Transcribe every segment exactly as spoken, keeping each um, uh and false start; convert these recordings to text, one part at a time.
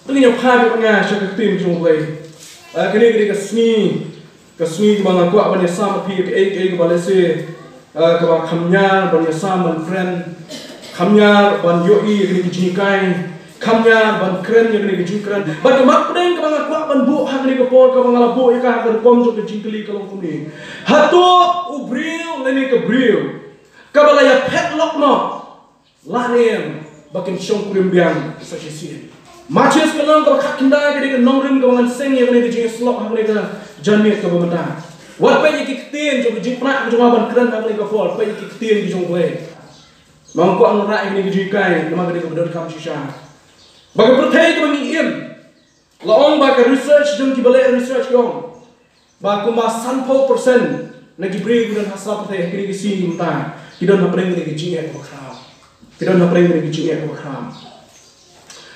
Te ngin ïa phai beit ma nga sha ka ktien jong U Blei. Ah, kane ka dei ka sngi, ka sngi kaba nga kwah ban ïasam bad phi ïa kaei kaei kaba lehse, ah, kaba kham ïar ban ïasam ban kren, kham ïar ban ïohi ïa kane ka jinghikai, kham ïar ban kren ïa kane ka jingkren. Bad ka mat pdeng kaba nga kwah ban buh ha kane ka por kaba nga la buh ïa ka ha ka rukom jong ka jingkylli ka long kumne. Hato u briew lane ka briew kaba la ïaphet lok noh la ne em ba kin shongkurim biang sa shisien? Mathaios ka lynnong kaba khatkhyndai ka dei ka nongrim kaba ngan seng ïa kane ka jingïasyllok ha kane ka janmiet kaba mynta. Wat peit ïa ki ktien jong ka jingpynah ka jong nga ban kren ha kane ka por, peit ïa ki ktien ki jong U Blei. Nga kwah ngan rah ïa kane ka jinghikai namar ka dei kaba donkam shisha. Ba ka pyrthei kaba ngi im, la ong ba ka research jong kiba leh research ki ong ba kumba sanphew percent na ki briew ki don ha sla pyrthei ha kine ki sngi mynta ki don hapdeng kine ki jingeh kaba khraw. Ki don hapdeng kine ki jingeh kaba khraw.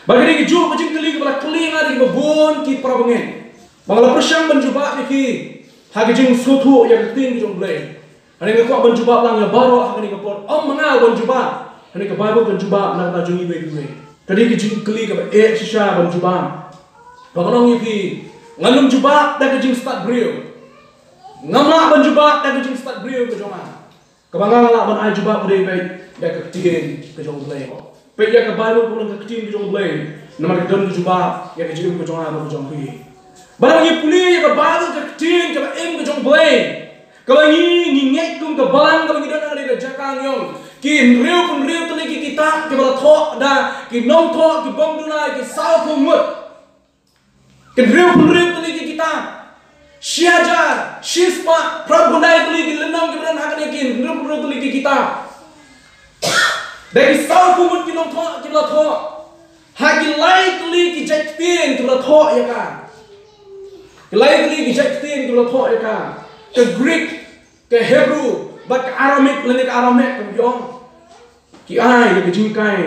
Ba kine ki juh ka jingkylli kaba la kylli nga da kiba bun ki para bangeit. Ba nga la pyrshang ban jubab ïa ki ha ka jingsngewthuh ïa ka ktien ka jong U Blei. Hangne nga kwah ban jubab lang ïa baroh ha kane ka por. Ym ma nga ban jubab, hangne ka Baibl kan jubab na ka bynta jong iwei pa iwei. Ka dei ka jingkylli kaba eh shisha ban jubab. Ba ngan ong ïa phi, ngan ym jubab da ka jingstad briew. Ngam lah ban jubab da ka jingstad briew ka jong nga. Kaba nga lah ban ai jubab ka dei beit da ka ktien ka jong U Blei. Peit ïa ka Baibl kumno ka ktien ka jong U Blei. Namar ka don ka jubab ïa ka jingim ka jong nga bad ka jong phi. Bad ngi pule ïa ka Baibl ka ktien kaba im ka jong U Blei. Kaba ngi, ngi ngeit kum ka balang kaba ngi don ha kane ka jaka ngi ong, ki hynriew pynriew tylli ki kitab kiba la thoh da ki nongthoh ki bym duna ki sawphew ngut. Ki hynriew pynriew tylli ki kitab. Shi hajar shi spah phra phew khyndai tylli ki lynnong kiba don ha kane, ki hynriew pynriew tylli ki kitab. Da ki sawphew ngut ki nongthoh kiba la thoh. Ha ki lai tylli ki jait ktien kiba la thoh ïa ka. Ki lai tylli ki jait ktien kiba la thoh ïa ka. Ka Greek, ka Hebrew bad ka Aramaic lane ka Aramaic kum ki ong. Ki ai ïa ka jinghikai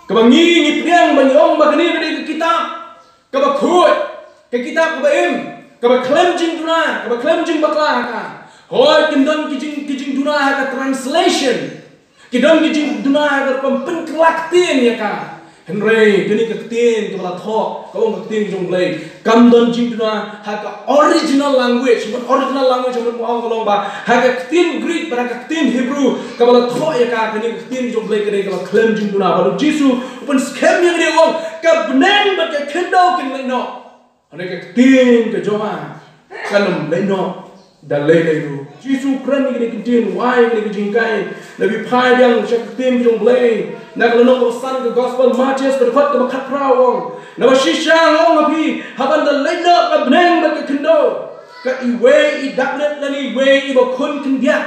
kaba ngi, ngi pdiang ba ngi ong ba kane ka dei ka kitab kaba khuid, ka kitab kaba im, kaba khlem jingduna, kaba khlem jingbakla ha ka. Hooid, kin don ki jing, ki jingduna ha ka translation. Ki don ki jingduna ha ka rukom pynkylla ktien ïa ka. Hynrei kane ka ktien kaba la thoh, ka ong ka ktien ka jong U Blei, kam don jingduna ha ka original language. Bad original language, bad ma ong ka long ba ha ka ktien Greek bad ha ka ktien Hebrew kaba la thoh ïa ka, kane ka ktien ka jong U Blei ka dei kaba khlem jingduna. Bad U Jisu u pynskhem ïa kane, u ong, ka bneng bad ka khyndew kin leit noh. Hynrei ka ktien ka jong nga kan ym leit noh da lei lei ruh. Jisu u kren ïa kane ka ktien, u ai ïa kane ka jinghikai. Naba phai biang sha ka ktien ka jong U Blei, na ka lynnong kaba san ka Gospel Mathaios ka dkhot kaba khatphra, u ong, naba shisha nga ong ha phi, haba ynda leit noh ka bneng bad ka khyndew, kat iwei i dak rit lane iwei iba khun khyndiat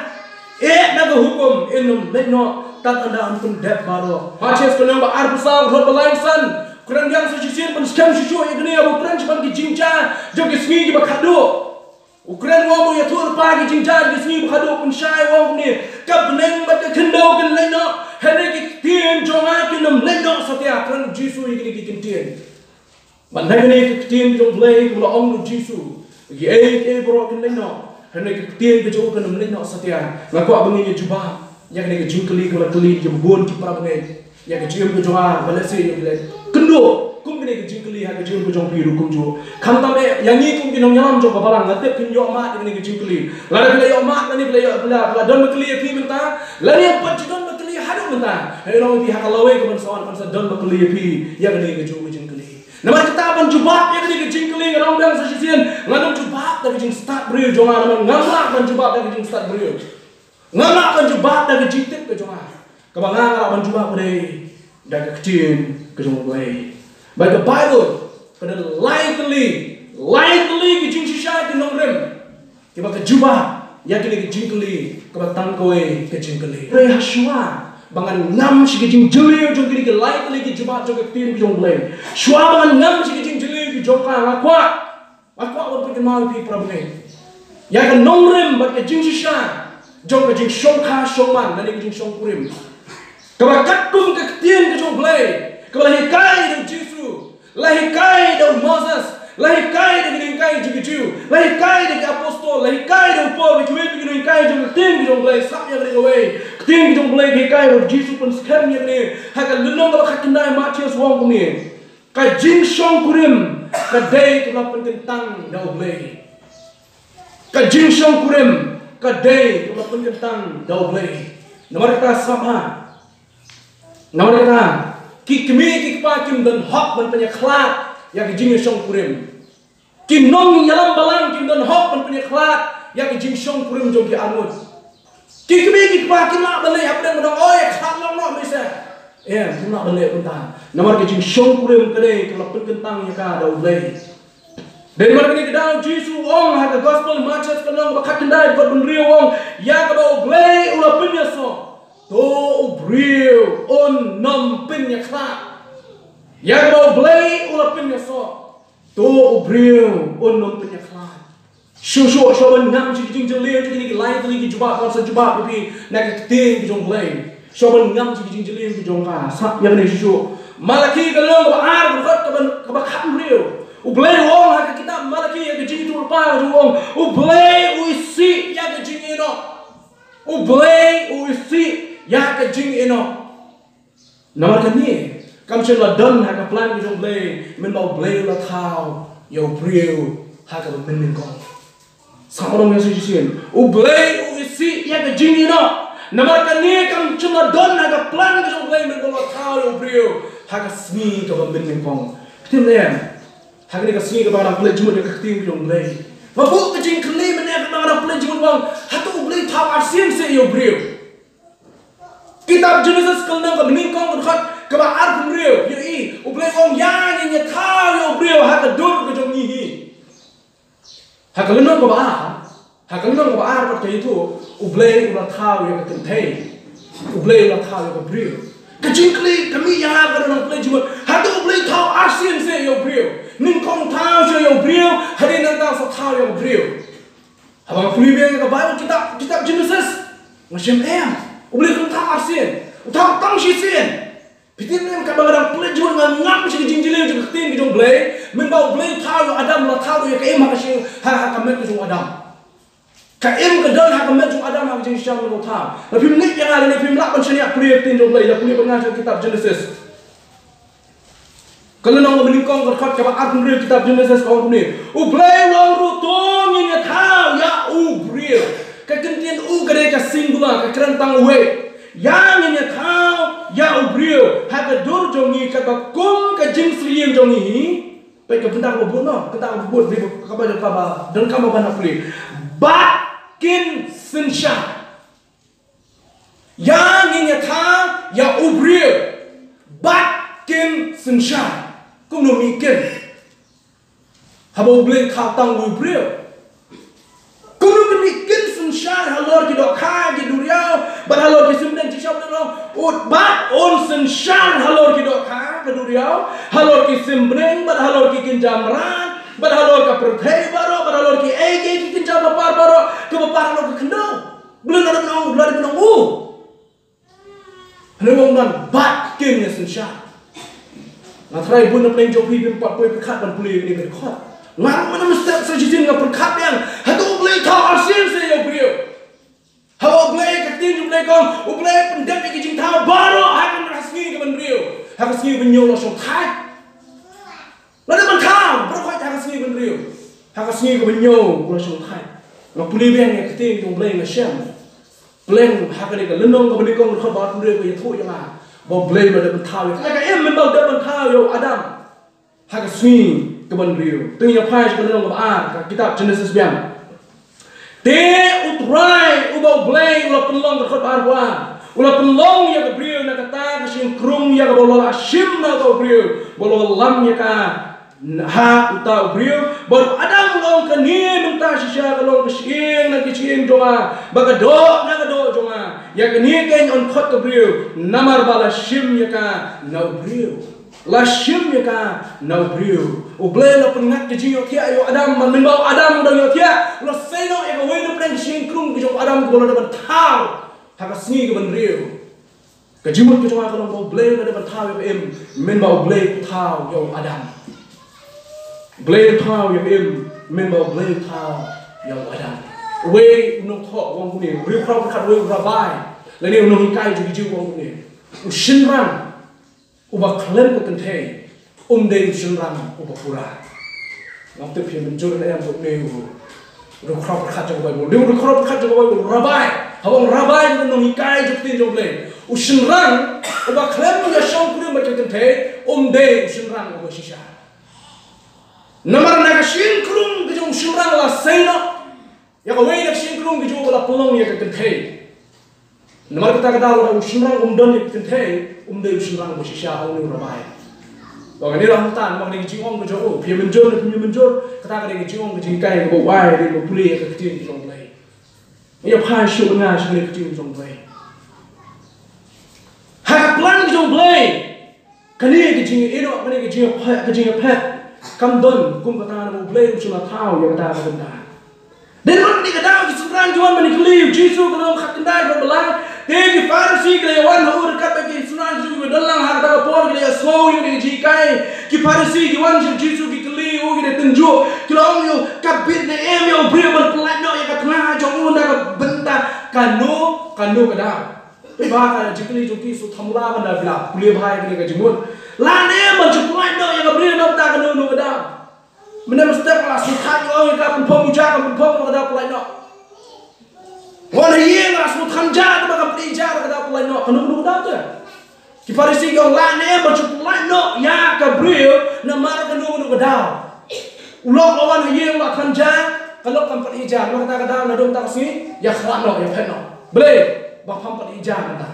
eh na ka hukum in ym leit noh tad ynda un pyndep baroh. Mathaios ka lynnong ba arphew saw, ka dkhot ba laiphew san. Kren biang sa shisien, pynskhem shuh shuh ïa kane, haba u kren shaphang ki jingjia jong ki sngi kiba khatduh. U kren, u ong, u ïathuh lypa ki jingjia jong ki sngi kiba khatduh, u pynshai, u ong kumne, ka bneng bad ka khyndew kin leit noh, hynrei ki ktien jong nga kin ym leit noh satia. Kren U Jisu ïa kine ki ktien. Bad na kane ka ktien ka jong U Blei kaba la ong da U Jisu, kiei kiei baroh kin leit noh, hynrei ka ktien ka jong u kan ym leit noh satia. Nga kwah ba ngin ïa jubab ïa kane ka jingkylli kaba la kylli da kiba bun ki para bangeit ïa ka jingim ka jong nga, ba lehse ïa ki leh kynduh kum kane ka jingkylli ha ka jingim ka jong phi ruh kumjuh. Khamtam eh ïa ngi kum ki nongïalam jong ka balang, nga tip phin ïoh mad ïa kane ka jingkylli. Lada phi la ïoh mad, lane phi la ïoh, phi la, phi la don ba kylli ïa phi mynta, lane ym pat ju don ba kylli haduh mynta, hynrei nga ong ïa phi, ha ka lawei ka ban sa wan, ban sa don ba kylli ïa phi ïa kane ka jong ka jingkylli. Namar kata, ban jubab ïa kane ka jingkylli, nga ong biang sa shisien, ngan ym jubab da ka jingstad briew jong nga, namar ngam lah ban jubab da ka jingstad briew. Ngam lah ban jubab da ka jingtip ka jong nga. Kaba nga, nga lah ban jubab ka dei da ka ktien ka jong U Blei. Bad ka Baibl ka don lai tylli, lai tylli ki jingshisha, ki nongrim kiba ka jubab ïa kine ki jingkylli kaba tang kawei ka jingkylli. Hynrei ha shuwa ba ngan ngam sha ki jingjylliew jong kine ki lai tylli ki jubab jong ka ktien ka jong U Blei, shuwa ba ngan ngam sha ki jingjylliew ki jong ka, nga kwah, nga kwah ban pynkynmaw ïa phi para bangeit ïa ka nongrim bad ka jingshisha jong ka jingshongkha shongman lane ka jingshongkurim, kaba katkum ka ktien ka jong U Blei kaba la hikai da U Jisu, la hikai da u Moses, la hikai da ki nonghikai jong ki Jiw, la hikai da ki apostol, la hikai da u Paul, da kiwei pat ki nonghikai jong ka ktien ka jong U Blei. Sngap ïa kane kawei, ka ktien ka jong U Blei ka hikai, bad U Jisu u pynskhem ïa kane ha ka lynnong kaba khatkhyndai Mathaios, u ong kumne. Ka jingshongkurim ka dei kaba la pynkyntang da U Blei. Ka jingshongkurim ka dei kaba la pynkyntang da U Blei. Namar kata sngap ha. Namar kata ki kmie ki kpa kim don hok ban pynïakhlad ïa ka jingïashongkurim. Ki nongïalam balang kim don hok ban pynïakhlad ïa ka jingshongkurim jong ki arngut. Ki kmie ki kpa kim lah ban leh hapdeng ban ong, oi, khlad long noh, me se. Em, kim lah ban leh kumta. Namar ka jingshongkurim ka dei kaba la pynkyntang ïa ka da U Blei. Dei namar kane ka daw Jisu u ong ha ka Gospel Mathaios ka lynnong ba khatkhyndai dkhot ba hynriew u ong, ïa kaba U Blei u la pynïasoh, to u briew un ym pynïakhlad. Ïa kaba U Blei u la pynïasoh, to u briew un ym pynïakhlad. Shuh shuh, shuh ban ngam sha ki jingjylliew jong kine ki lai tylli ki jubab, ngan sa jubab ïa phi na ka ktien ka jong U Blei. Shuh ban ngam sha ki jingjylliew ki jong ka. Sngap ïa kane shuh shuh. Malaki ka lynnong ba ar, ka dkhot kaba, kaba khathynriew. U Blei u ong ha ka kitab Malaki ïa ka jingïathuhlypa ka jong u, u ong, U Blei u isih ïa ka jingïehnoh. U Blei u isih ïa ka jingïehnoh. Namar kane, kam shym la don ha ka plan ka jong U Blei, mynba U Blei u la thaw ïa u briew ha kaba mynnyngkong. Sngap noh ïa shisien. U Blei u isih ïa ka jingïehnoh. Namar kane kam shym la don ha ka plan ka jong U Blei, mynba u la thaw ïa u briew ha ka sngi kaba mynnyngkong. Ktien lem. Ha kane ka sngi kaba nang pynleit jingmut ïa ka ktien ka jong U Blei, nga buh ka jingkylli mynne kaba nang pynleit jingmut, u ong, hato U Blei u thaw arsien seh ïa u briew? Kitab Jenesis ka lynnong kaba nyngkong ka dkhot kaba arphew hynriew, ïohi U Blei u ong, ïa ngin ïa thaw ïa u briew ha ka dur ka jong ngi hi. Ha ka lynnong kaba ar, ha ka lynnong kaba ar pat ka ïathuh, U Blei u la thaw ïa ka kynthei. U Blei u la thaw ïa ka briew. Ka jingkylli ka mih ïa nga, ka dang pynleit jingmut, hato U Blei u thaw arsien seh ïa u briew? Nyngkong u thaw shuh ïa u briew, hadien nangta u sa thaw ïa ka briew. Haba nga pule biang ïa ka Baibl, kitab, kitab Jenesis, nga shem, em, U Blei u thaw arsien, u thaw tang shisien. Phi tip ne em, katba nga dang pule jingmut nga ngam sha ka jingjylliew jong ka ktien ka jong U Blei, mynba U Blei u thaw ïa u Adam, u la thaw ïa ka im ha ka shi, ha, ha ka met ka jong u Adam. Ka im ka don ha ka met jong u Adam ha ka jingshisha mynba u thaw. Lada phim ngeit ïa nga, lada phim lah ban shaniah, pule ïa ka ktien jong U Blei, ïa pule bad nga sha ka kitab Jenesis. Ka lynnong kaba nyngkong ka dkhot kaba arphew hynriew kitab Jenesis ka ong kumne. U Blei u ong ruh, to ngin ïa thaw ïa u briew. Ka kyntien u ka dei ka singular, ka kren tang uwei. Ïa ngin ïa thaw ïa u briew ha ka dur jong ngi katba kum ka jingsyriem jong ngi hi. Peit ka bynta kaba bud noh, ka bynta kaba bud, kaba, kaba, kaba donkam ban pule. Bad kin synshar. Ïa ngin ïa thaw ïa u briew bad kin synshar. Kumno mih kin? Haba U Blei u thaw tang u briew, kumno kin mih kin synshar halor ki dohkha ki duriaw bad halor ki sim bneng? Jisu u ong, u bad un synshar halor ki dohkha ka duriaw, halor ki sim bneng bad halor ki kynja mrad bad halor ka pyrthei baroh bad halor kiei kiei ki kynja bapar baroh kaba par halor ka khyndew. Balei la dep ong, la dep ong u? Hynrei u ong ngan bad kin ïa synshar. Nga tharai bun na pdeng jong phi phim pat poi pyrkhat ban pule ïa kane ka dkhot. Nga ruh mynta mynstep sa shisien nga pyrkhat biang, hato U Blei u thaw arsien seh ïa u briew? Haba U Blei, ka ktien U Blei ka ong, U Blei u pyndep ïa ki jingthaw baroh ha ka sngi kaba hynriew. Ha ka sngi kaba hynñiew u la shongthait. La dep ban thaw baroh khoit ha ka sngi kaba hynriew. Ha ka sngi kaba hynñiew u la shongthait. Nga pule biang ïa ka ktien jong U Blei, nga shem. Pleng ha kane ka lynnong kaba nyngkong, dkhot ba arphew hynriew ka ïathuh ïa nga ba U Blei u la dep ban thaw ïa ka, ka im, mynba u dep ban thaw ïa u Adam ha ka sngi kaba hynriew. Te ngin ïa phai sha ka lynnong kaba ar, ka kitab Jenesis biang. Te U Trai uba U Blei u la pynlong, ka dkhot ba arphew ar, u la pynlong ïa ka briew na kata ka shyieng krung ïa kaba u la lah shim na uta u briew, ba u la wallam ïa ka ha uta u briew. Bad u Adam u la ong, kane mynta shisha ka long ka shyieng na ki shyieng jong nga, bad ka doh na ka doh jong nga. Ïa kane keiñ yn khot ka briew, namar ba la shim ïa ka na u briew. La shim ïa ka na u briew. U Blei u la pynngat ka jingïohthiah ïa u Adam, bad mynba u Adam u dang ïohthiah, u la sei noh ïa kawei na pdeng ka shyieng krung ka jong u Adam kaba u la dep ban thaw ha ka sngi kaba hynriew. Ka jingmut ka jong nga ka long ba U Blei u la dep ban thaw ïa ka im, mynba U Blei u thaw ïa u Adam. U Blei u thaw ïa ka im, mynba U Blei u thaw ïa u Adam. Uwei u nongthoh u ong kumne, u riewkhraw pyrkhat, uwei u rabbi lane u nonghikai jong ki Jiw u ong kumne, u shynrang uba khlem ka kynthei Um dei u shynrang uba pura. Ngam tip phi mynjur ne em, u dei u rukom pyrkhat jong ka Baibl. Dei u rukom pyrkhat jong ka Baibl, u rabbi. Haba ong rabbi, u nonghikai jong ka ktien jong U Blei. U shynrang uba khlem ïa shongkurim bad ka kynthei, um dei u shynrang uba shisha. Namar na ka shynrang ka jong u shynrang la sei noh ïa kawei na ka shynrang ka jong u ba la pynlong ïa ka kynthei. Namar kata ka daw lada u shynrang um don ïa ka kynthei, um dei u shynrang ba shisha ha une u rabbi. Ba kane la hangta, namar kane ka jingong ka jong u, phi mynjur ne phi mynjur, kata ka dei ka jingong ka jinghikai kaba wai, dei ba pule ïa ka ktien jong U Blei. Ïa phai shuh nga shuh ïa ka ktien jong U Blei. Ha ka plan ka jong U Blei. Kane ka jingïaroh, kane ka jingïaphet, ka jingïaphet kam don kum kata, namar U Blei um shym la thaw ïa kata ka bynta. Dei namar kane ka daw ki synran ki wan ban ïakylli ïa u Jisu, ka long khatkhyndai ka long ba lai. Te ki Pharisi ki la ïawan ha u ryngkat bad ki synran ki Jisu ki don lang ha kata ka por, ki la ïasngew ïa kane ka jinghikai. Ki Pharisi ki wan sha u Jisu ki kylli ïa u, ki da tynjuh, ki la ong ïa u, ka bit ne em ïa u briew ban pyllait noh ïa ka tnga jong u na ka bynta kano kano ka daw. Te ba ka jingkylli jong ki shu thamla ban da phi la pule bha ïa kane ka jingmut. Lane ban shu pyllait noh ïa ka briew na ka bynta kano kano ka daw. Mynne mynstep la shu thait ïa ka pynphong u ja, ka pynphong ka daw pyllait noh. Wan ha ïing la shu than ja, ka ba ka pynïaid ja ka daw pyllait noh. Kano kano ka daw te. Ki Pharisi ki ong lane ban shu pyllait noh ïa ka briew namar kano kano ka daw. U lok la wan ha ïing la than ja, ka lok kam pat ïaid ja, namar kata ka daw naduh mynta ka sngi ïa khlad noh, ïa phet noh. Balei? Ba pham pat ïaid ja mynta.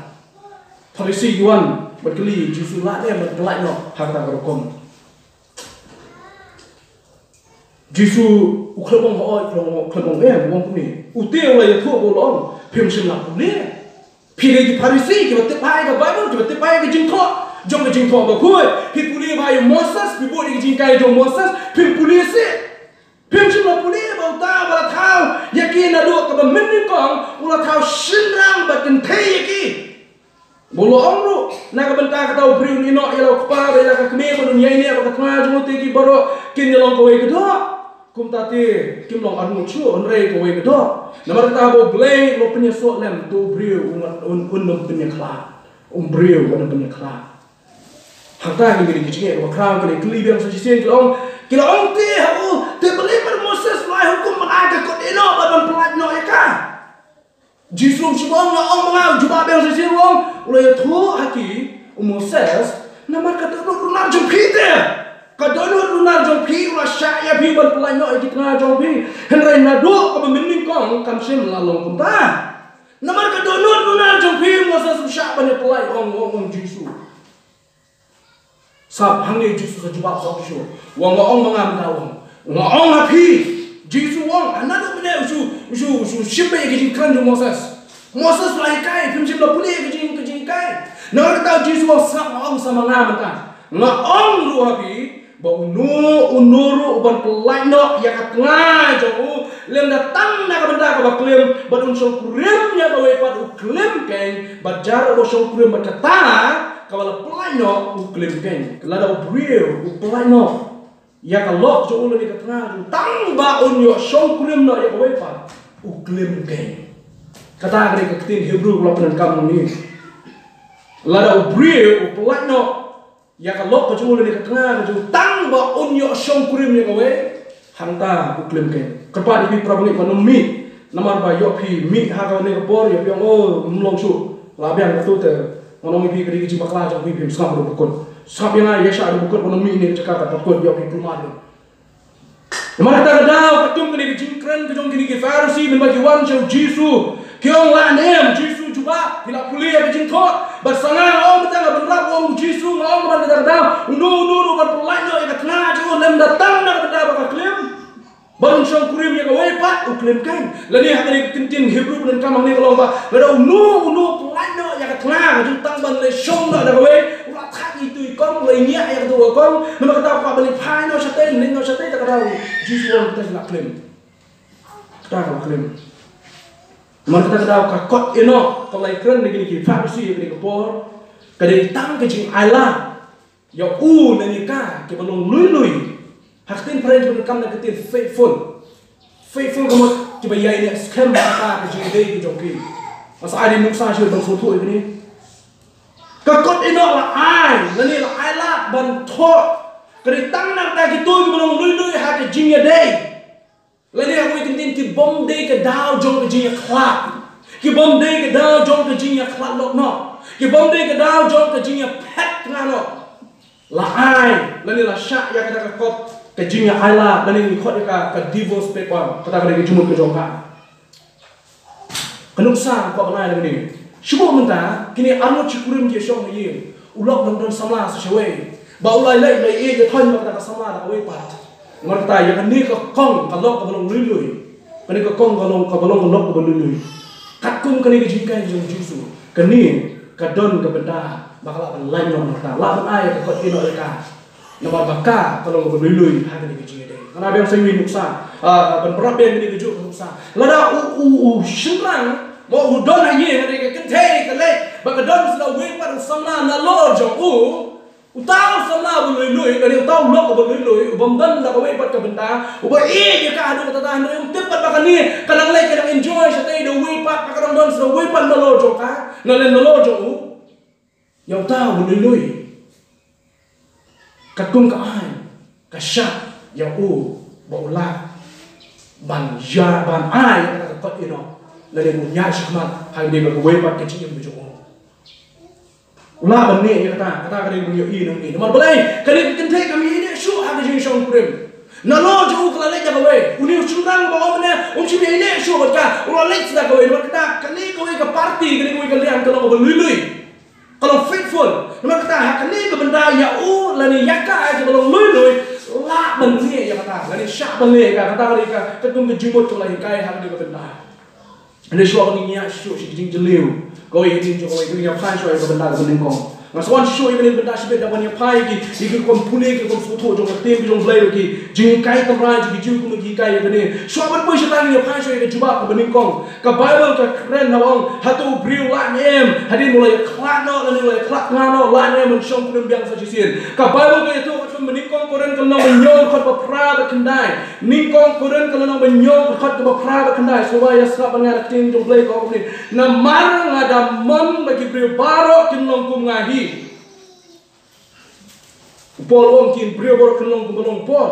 Pharisi ki wan bad kylli Jisu lane ban pyllait noh ha kata ka rukom. Jisu u khlem ong hooid, u khlem ong, khlem ong em, u ong kumne. U te u la ïathuh, u la ong, phim shym la pule. Phi dei ki Pharisi kiba tip bha ïa ka Baibl, kiba tip bha ïa ka jingthoh jong ka Jingthoh Bakhuid. Phi pule bha ïa u Moses, phi bud ïa ka jinghikai jong u Moses, phim pule shuh. Phim shym la pule ba uta uba la thaw ïa ki naduh kaba mynnyngkong, u la thaw shynrang bad kynthei ïa ki. Ba u la ong ruh, na ka bynta kata u briew un ïehnoh ïa la u kpa bad ïa la ka kmie bad un ïaineh bad ka tnga jong u, te ki baroh kin ïalong kawei ka doh. Kumta te kim long arngut shuh, hynrei kawei ka doh. Namar kata ba U Blei u la pynïasoh lem, te u briew un, un, un ym pynïakhlad. U briew un ym pynïakhlad. Hangta ngi mih ïa ki jingeh kaba khraw, ki la kylli biang sa shisien, ki la ong, ki la ong te ha u, te balei pat u Moses u la ai hukum ban ai ka kot ïehnoh bad ban pyllait noh ïa ka. Jisu um shym ong, nga ong ma nga, u jubab biang sa shisien u ong, u la ïathuh ha ki u Moses, namar ka dohnud runar jong phi te. Ka dohnud runar jong phi u la shah ïa phi ban pyllait noh ïa ki tnga jong phi. Hynrei naduh kaba mynnyngkong kam shym la long kumta. Namar ka dohnud runar jong phi u Moses u shah ban ïa pyllait, ong, ong, ong Jisu. Sap hangne Jisu sa jubab sa ong shuh. Wa nga ong ma nga mynta, ong. Nga ong ha phi. Jisu ong, ha naduh mynne u shu, u shu, u shu shim beit ïa ki jingkren jong u Moses. Moses u la hikai, phim shym la pule ïa ki jing, ki jinghikai. Namar kata u Jisu ong, sap nga ong sa ma nga mynta. Nga ong ruh ha phi, ba uno uno ruh uban pyllait noh ïa ka tnga jong u, lymda tang na ka bynta kaba klim, bad un shongkurim ïa kawei pat u klim keiñ, bad jar uba shongkurim bad kata kaba la pyllait noh u klim keiñ. Lada u briew u pyllait noh ïa ka lok jong u lane ka tnga jong u tang ba un ïoh shongkurim noh ïa kawei pat, u klim keiñ. Kata ka dei ka ktien Hebru ba la pyndonkam hangne. Lada u briew u pyllait noh ïa ka lok ka jong u lane ka tnga ka jong u tang ba un ïoh shongkurim ïa kawei, hangta u klim keiñ. Kyrpad ïa phi para bangeit ban ym mih, namar ba ïoh phi mih ha kane ka por ïoh phi ong, oh, ym long shuh. La biang katto te, ngan ong ïa phi ka dei ka jingbakla jong phi, phim sngap ruh ba kut. Sngap ïa nga, ïa shah ruh ba kut, ban ym mih ne ka jaka ka pat kut, ïoh phi kulmar ruh. Namar kata ka daw, katkum kane ka jingkren ka jong kine ki Pharisi, mynba ki wan sha u Jisu, ki ong, lane em, Jisu jubab, phi la pule ïa ka jingthoh. Bad sa nga nga ong, mynta nga bynrap, ong u Jisu, nga ong, namar kata ka daw, uno uno ruh uban pyllait noh ïa ka tnga jong u lymda tang na ka bynta ba ka klim, bad un shongkurim ïa kawei pat, u klim keiñ. Lane ha kane ka ktien Hebru ba pyndonkam hangne ka long ba, lada uno uno pyllait noh ïa ka tnga ka jong u tang ban leit shong noh da kawei, u la thait ïa itu i kong, u la ñiah ïa katu ka kong, namar kata u kwah ban leit phai noh shatei, leit noh shatei, kata ka daw Jisu u ong kata ka la klim. Kata ka la klim. Namar kata ka daw ka kot ïehnoh kaba la ïakren na kine ki Pharisi ha kane ka por, ka dei tang ka jingailad ïa u lane ka kiba long lui lui. Ha ka ktien phareng kiba donkam na ka ktien faithful. Faithful ka mut kiba ïaineh skhem ha kata ka jingïadei ka jong ki. Nga sa ai ïa i nuksa shuh ban sngewthuh ïa kane. Ka kot ïehnoh la ai, lane la ai lad ban thoh Ka dei tang na ka bynta kito kiba long lui lui ha ka jingïadei. Lane ha kawei ka ktien, ki bym dei ka daw jong ka jingïakhlad. Ki bym dei ka daw jong ka jingïakhlad lok noh. Ki bym dei ka daw jong ka jingïaphet tnga noh. La ai, lane la shah ïa kata ka kot ka jingïa-ailad, lane ngi khot ïa ka, ka divorce paper, kata ka dei ka jingmut ka jong ka. Ka nuksa kwah ban ai na kane. Shu buh mynta, kine arngut shi kurim ki shong ha ïing. U lok dang don samla sa shawei. Ba u la leit, la ïeit ïa thon ba kata ka samla da kawei pat. Namar kata ïa kane ka kong ka lok kaba long lui lui. Kane ka kong ka long, kaba long ka lok kaba lui lui. Katkum kane ka jinghikai jong u Jisu, kane ka don ka bynta ba ka lah ban lait noh na kata. Lah ban ai ka kot ïehnoh ïa ka. Namar ba ka ka long kaba lui lui ha kane ka jingïadei. Nga la biang sa ïa u nuksa, ah, ban pynrap biang kane kajuh ka nuksa. Lada u, u, u shynrang, mo, u don ha ïing, kane ka kynthei ka leit ba ka don sa da uwei pat u samla nalor jong u. Uta u samla uba lui lui, kane uta u lok uba lui lui, u bym don da kawei pat ka bynta, uba ïeit ïa ka haduh katta, hynrei um tip pat ba kane ka nang leit ka nang enjoy shatei da uwei pat, ba ka dang don sa da uwei pat nalor jong ka, nalor jong u. Ïa uta uba lui lui, katkum ka aiñ, ka shah ïa u ba u lah ban ïa, ban ai ïa kata ka kot ïehnoh, lane ban ïaid shakhmat ha kane kawei pat ka jingim ka jong u. U lah ban neh ïa kata, kata ka dei ban ïohi nangne. Namar balei? Kane ka kynthei kam ïaineh shuh ha ka jingshongkurim. Nalor jong u ka la leit da kawei. Une u shynrang ba ong mynne um shym ïaineh shuh bad ka, u la leit sa da kawei. Namar kata, kane kawei ka party, kane kawei ka liang ka long kaba lui lui. Ka long faithful. Namar kata, ha kane ka bynta ïa u lane ïa ka, ïa kaba long lui lui, lah ban leh ïa kata, lane shah ban leh ïa ka, kata ka dei ka, katkum ka jingmut kaba la hikai ha kane ka bynta. Hynrei shuwa ban ïa shuh sha ka jingjylliew, kawei ka jingïaphai shuwa ïa ka bynta kaba nyngkong. Nga sa wan shuh ïa kane ka bynta shibit, da ban ïaphai ïa ki, ïa ki rukom pule, ki rukom sngewthuh jong ka ktien ka jong U Blei, ki jinghikai tynrai jong ki Jiw kumno ki hikai ïa kane. Shuwa ban poi sha tang, ïaphai shuwa ïa ka jubab kaba nyngkong. Ka Baibl ka kren, haba ong, hato u briew lah ne em hadien ba u la ïakhlad noh lane u la ïakhlad tnga noh, lah ne em ban shongkurim biang sa shisien? Ka Baibl ka ïathuh katkum ba Nyngkong Korinth ka lynnong ba hynñiew, dkhot ba phra bad khyndai. Nyngkong Korinth ka lynnong ba hynñiew, dkhot kaba phra bad khyndai. Sngewbha ïa sngap bad nga na ka ktien jong U Blei, ka ong kumne: Namar nga da mon ba ki briew baroh kin long kum nga hi. U Paul u ong ki briew baroh kin long kumba long u Paul.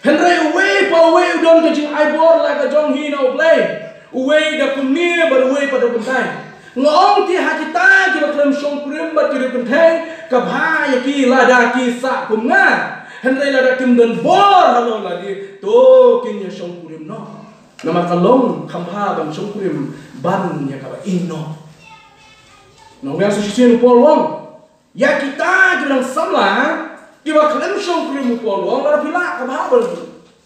Hynrei uwei pa uwei u don ka jingaibor la ka jong hi na U Blei. Uwei da kumne bad uwei pat da kumtai. Nga ong te ha kita kiba khlem shongkurim bad ki briew kynthei, ka bha ïa ki lada ki sah kum nga. Hynrei lada kim don bor halor lade, to kin ïa shongkurim noh. Namar ka long kham bha ban shongkurim ban ïa kaba ïehnoh. Nongbiang sa shisien u Paul u ong ïa kita kiba dang samla, kiba khlem shongkurim, u Paul u ong lada phi lah, ka bha ban,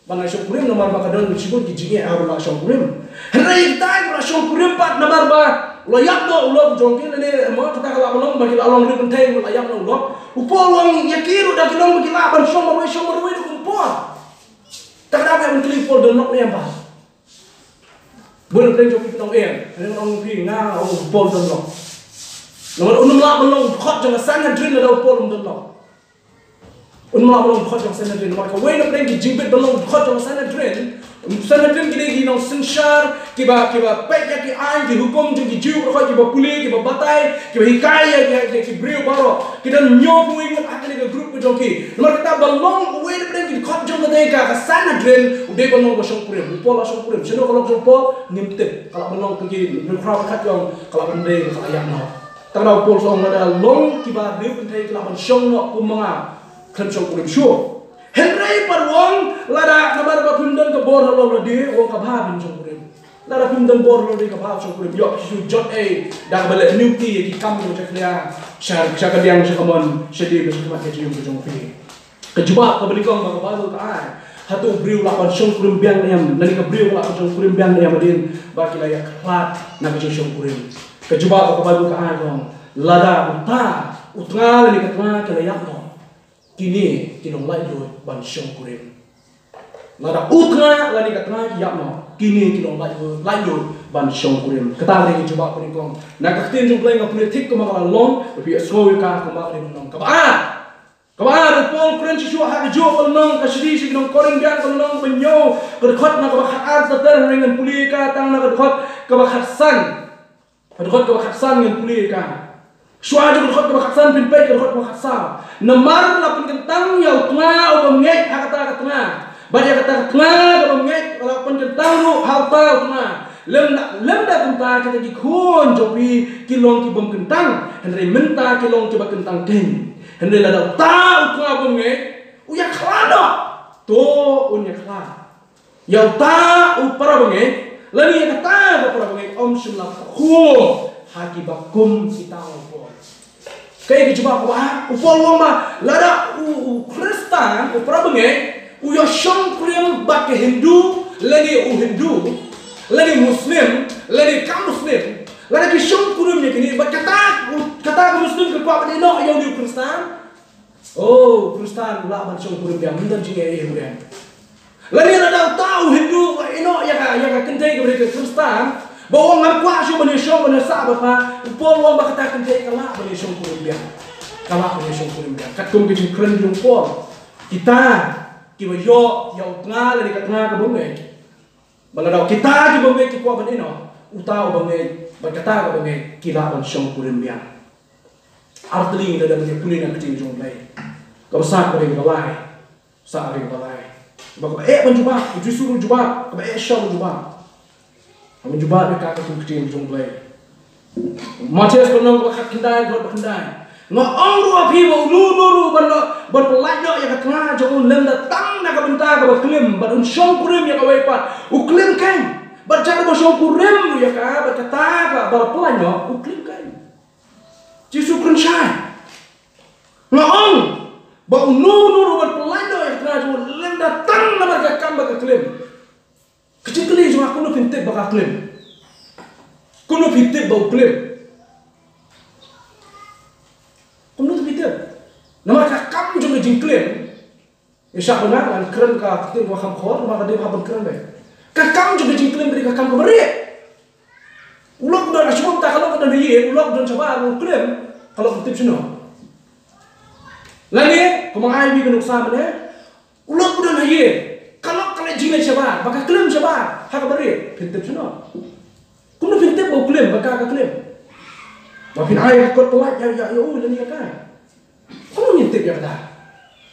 ban shongkurim namar ba ka don shibun ki jingeh haba la shongkurim. Hynrei ïa kita kiba la shongkurim pat namar ba la ïap noh u lok jong ki, lane mo kita ka lah ban long ba ki la long briew kynthei, la ïap noh u lok. U Paul u ong ïa ki ruh da ki long ba ki lah ban shong marwei, shong marwei da kum u Paul. Te ka dei ban kylli u Paul don lok ne em pat. Bun na pdeng jong phi phin ong em, phin ong phi nga, oh, u Paul don lok. Namar un ym lah ban long u dkhot jong ka Sanhedrin lada u Paul um don lok. Un ym lah ban long u dkhot jong ka Sanhedrin. Namar kawei na pdeng ki jingbit ban long u dkhot jong ka Sanhedrin, Sanhedrin ki dei ki nongsynshar kiba, kiba peit ïa ki aiñ ki hukum jong ki Jiw baroh, kiba pule, kiba batai, kiba hikai ïa, ïa, ïa ki briew baroh. Ki don hynñiewphew wei ngut ha kane ka group ka jong ki. Namar kata ba long uwei na pdeng ki dkhot jong kata ka, ka Sanhedrin, u dei ban long uba shongkurim. U Paul u la shongkurim. Shano ka lok jong u Paul? Ngim tip. Ka lah ban long, ki hynñiewphew khat ki ong ka lah ban dei, ka lah ïap noh. Te u Paul u ong lada long kiba briew kynthei ki lah ban shong noh kum ma nga, khlem shongkurim shuh. Hynrei pat u ong lada, namar ba phim don ka bor halor lade, u ong ka bha ban shongkurim. Lada phim don bor halor lade, ka bha shongkurim. Ïoh phi shu jot ei da kaba leh niuti ïa ki kam jong ka jakhlia sha, sha ka liang, sha ka mon, shadien bad shakhmat ka jingim ka jong phi. Ka jubab kaba nyngkong ba ka Baibl ka ai: Hato u briew u lah ban shongkurim biang ne em? Lane ka briew ka lah ban shongkurim biang ne em hadien ba ki la ïakhlad na ka jingshongkurim? Ka jubab ba ka Baibl ka ai ka ong: Lada uta u tnga lane ka tnga ki la ïap noh, kine ki long laitluid ban shongkurim. Lada u tnga lane ka tnga ki ïap noh, kine ki long laitluid, laitluid ban shongkurim. Kata ka dei ka jubab kaba nyngkong. Na ka ktien jong U Blei nga pule thik kumba ka la long, ba phi ïohsngew ïa ka kumba ka dei ban long. Kaba ar. Kaba ar, u Paul u kren shuh shuh ha kajuh ka lynnong, ka shithi sha ki nong Korinth, biang ka lynnong ba hynñiew, ka dkhot na kaba khat ar ter ter, hynrei ngan pule ïa ka tang na ka dkhot kaba khat san. Ka dkhot kaba khat san ngan pule ïa ka. Shuwa jong ka dkhot kaba khatsan, phin peit ka dkhot kaba khatsaw. Namar la pynkyntang ïa u tnga uba ngeit ha kata ka tnga, bad ïa kata ka tnga kaba ngeit la pynkyntang ruh ha uta u tnga. Lymda, lymda kumta kita ki khun jong phi ki long ki bym kyntang, hynrei mynta ki long kiba kyntang keiñ. Hynrei lada uta u tnga uba ngeit u ïakhla noh, to un ïakhla ïa uta u para bangeit, lane ïa kata ka para bangeit, ym shym la khum ha kiba kum kita, ong u Paul. Kaei ka jubab kaba, u Paul u ong ba lada u, u Khristan, u para bangeit, u ïashongkurim bad ka Hindu, lane u Hindu, lane Muslim, lane kam Muslim, lada ki shongkurim ïa kine, bad kata, u, kata ka Muslim ka kwah ban ïehnoh ïa une u Khristan, oh, u Khristan u lah ban shongkurim biang, ym don jingeh ei ei ruh em. Lane lada uta u Hindu u ïehnoh ïa ka, ïa ka kynthei kaba dei ka Khristan, ba u ong ngam kwah shuh ban ïashong ban ïasah bad pha, u Paul u ong ba kata ka kynthei ka lah ban ïashongkurim biang. Ka lah ban ïashongkurim biang. Katkum ka jingkren jong u Paul, kita kiba ïoh ïa u tnga lane ka tnga kaba ngeit, ba lada kita kiba ngeit ki kwah ban ïehnoh, uta uba ngeit bad kata kaba ngeit ki lah ban shongkurim biang. Artylli ngi la dep ban ïa pule na ka ktien jong U Blei. Kaba sah, kaba dei kaba lai. Sah, kaba dei kaba lai. Ba kaba eh ban jubab, U Jisu ruh u jubab, kaba eh sha ban jubab. Ban jubab ïa ka katkum ka ktien jong U Blei. Mathaios ka lynnong kaba khatkhyndai, dkhot ba khyndai. Nga ong ruh ha phi ba uno uno ruh ban, ban pyllait noh ïa ka tnga jong u lymda tang na ka bynta kaba klim, bad un shongkurim ïa kawei pat, u klim keiñ. Bad jan uba shongkurim ruh ïa ka, bad kata kaba la pyllait noh, u klim keiñ. Jisu kren shai. Nga ong ba uno uno ruh ban pyllait noh ïa ka tnga jong u lymda tang namar ka kam ba ka klim. Ka jingkylli jong nga, kumno phin tip ba ka klim? Kumno phin tip ba u klim? Kumno phin tip? Namar ka kam jong ka jingklim. Ïa shah ban nga ngan kren ka ktien kaba kham khor, namar ka dei ba hap ban kren beit. Ka kam jong ka jingklim ka dei ka kam kaba rieh. U lok u don ha shibun, ta ka lok u don ha ïing, u lok u don shabar, u klim, ka lok u tip shano? Lane kumba nga ai ïa phi ka nuksa mynne, u lok u don ha ïing, ka lok ka leit jingleit shabar, ba ka klim shabar ha kaba rieh, phin tip shano? Kumno phin tip ba u klim, ba ka ka klim? Ba phin ai ka kot pyllait ïa, ïa, ïa u lane ïa ka. Kumno ngin tip ïa kata?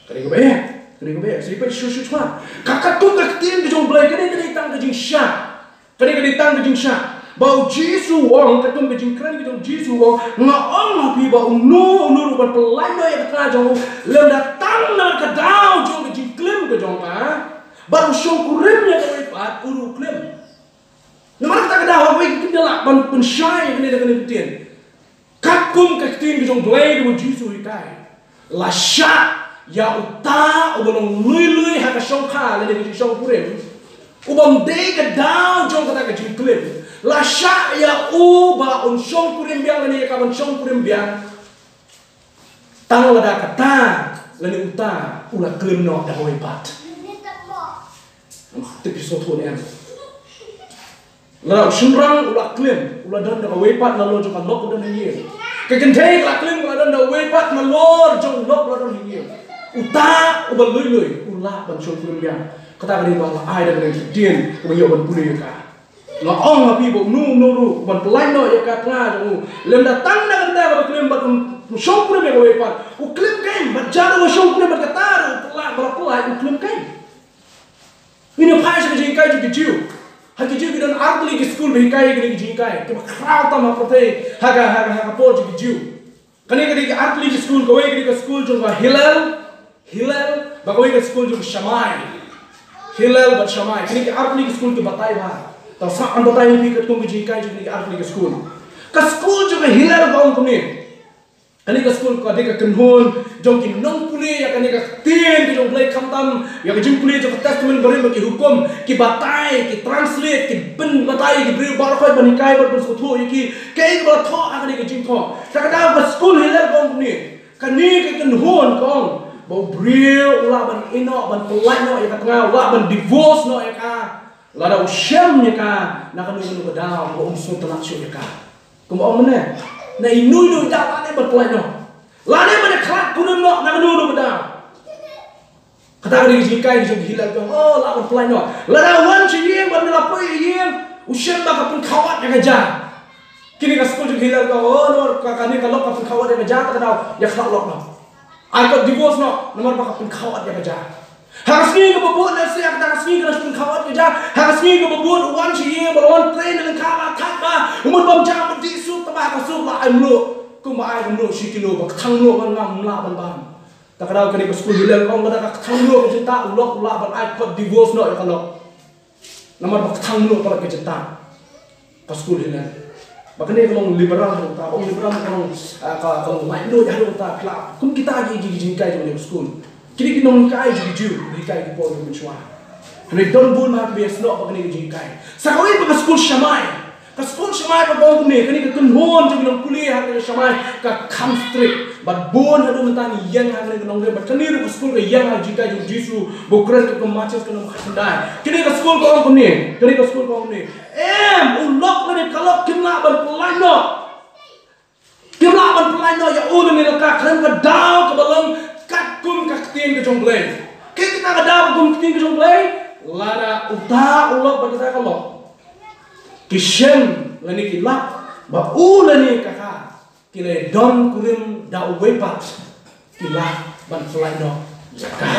Ka dei kaba eh, ka dei kaba eh. Sa ïa peit shuh shuh shuh. Ka katkum ka ktien ka jong U Blei, ka dei, ka dei tang ka jingshah. Ka dei, ka dei tang ka jingshah. Ba U Jisu u ong, katkum ka jingkren ka jong U Jisu u ong, nga ong ha phi ba uno uno ruh ban pyllait noh ïa ka tnga jong u lymda tang na ka daw jong ka jingklim ka jong ka, bad u shongkurim ïa kawei pat, u ruh u klim. Namar kata ka daw haba ki kynja lah ban pynshai ïa kane da kane ka ktien. Katkum ka ktien ka jong U Blei kaba U Jisu u hikai, la shah ïa uta uba long lui lui ha ka shongkha lane ka jingshongkurim, u bym dei ka daw jong kata ka jingklim. La shah ïa u ba un shongkurim biang lane ïa ka ban shongkurim biang. Tang lada kata lane uta u la klim noh da kawei pat. Tip ïa sngewthuh ne em? Lada u shynrang u la klim, u la don da kawei pat nalor jong ka lok u don ha ïing. Ka kynthei ka la klim, ka la don da kawei pat nalor jong u lok u la don ha ïing. Uta uba lui lui u lah ban shongkurim biang. Kata ka dei ba la ai da ka ktien kaba ïoh ban pule ïa ka. Nga ong ha phi ba uno uno ruh ban pyllait noh ïa ka tnga jong u lymda tang na ka bynta kaba klim bad un shongkurim ïa kawei pat, u klim keiñ. Bad jan uba shongkurim bad kata ruh u pyllait, ba la pyllait, u klim keiñ. Ngin ïa phai sha ka jinghikai jong ki Jiw. Ha ki Jiw ki don artylli ki skul ba hikai ïa kine ki jinghikai kiba khraw tam ha pyrthei, ha ka, ha ka, ha ka por jong ki Jiw. Kane ka dei ka artylli ka skul, kawei ka dei ka skul jong ka Hillel, Hillel, bad kawei ka skul jong ka Shammai. Hillel bad Shammai, kine ki artylli ka skul ki batai bha. Te sngap ngan batai ïa phi katkum ka jinghikai jong kine ki artylli ka skul. Ka skul jong ka Hillel ka ong kumne. Kane ka skul ka dei ka kynhun jong ki nongpule ïa kane ka ktien ka jong U Blei, khamtam ïa ka jingpule jong ka Testament Barim bad ki hukum, ki batai, ki translate, ki pynbatai ïa ki briew baroh khoit ban hikai bad pynsngewthuh ïa ki kaei kaba la thoh ha kane ka jingthoh. Te ka daw ka skul Hillel ka ong kumne. Kane ka kynhun ka ong ba u briew u lah ban ïehnoh, ban pyllait noh ïa ka tnga, u lah ban divorce noh ïa ka, lada u shem ïa ka na kano kano ka daw, ba um sngewtynnat shuh ïa ka. Kumba ong mynne, na ino ino i daw lah dei ban pyllait noh, lah dei ban ïakhlad kurim noh na kano kano ka daw. Kata ka dei ka jinghikai ka jong ki Hillel, ka ong, oh, lah ban pyllait noh. Lada wan sha ïing, ban da la poi ïa ïing, u shem ba ka pynkhawat ïa ka ja. Kine ka skul jong Hillel ka, oh, namar ka, kane ka lok ka pynkhaw ïa ka ja, ta ka daw ïa ka lok noh. Ai kot divorce noh, namar ba ka pynkhaw ïa ka ja. Ha ka sngi kaba bud lehse, ha ka sngi kaba pynkhaw ïa ka ja, ha ka sngi kaba bud u wan sha ïing, ba la wan trei na lyngkha, la thait bha, u mut bym jam, ba dih suk, tangba ha ka suk la ai mluh. Kumba ai mluh shi kilo, ba kthang mluh ban ngam, mlah ban bam. Ta ka daw kane ka skul Hillel ka ong, lada ka kthang mluh ka jingtah, u lok u lah ban ai kot divorce noh ïa ka lok. Namar ba kthang mluh palat ka jingtah. Ka skul Hillel. Ba kane ka long liberal haduh katta, ong liberal ka long, ah, ka, ka long laitluid haduh katta, phi lah kum kita ki, ki, ki jinghikai jong kane ka skul. Kine ki nonghikai jong ki Jiw, hikai ki por mynshuwa. Hynrei don bun ma ki ba ïasnoh ba kane ka jinghikai. Sa kawei pat ka skul Shammai. Ka skul Shammai ba ka ong kumne, kane ka kynhun jong ki nongpule ha kane ka Shammai ka kham strict. Bad bun haduh mynta ngi ïeng ha kane ka nongrim, bad kane ruh ka skul ka ïeng ha ka jinghikai jong u Jisu ba u kren katkum Mathaios ka lynnong khatkhyndai. Kane ka skul ka ong kumne, kane ka skul ka ong kumne. Em, u lok lane ka lok kim lah ban pyllait noh. Kim lah ban pyllait noh ïa u lane la ka, khlem ka daw kaba long katkum ka ktien ka jong U Blei. Kaei kata ka daw katkum ka ktien ka jong U Blei? Lada uta u lok bad kata ka lok ki shem lane ki lap ba u lane ka ka ki la don kurim da uwei pat, ki lah ban pyllait noh ïa ka.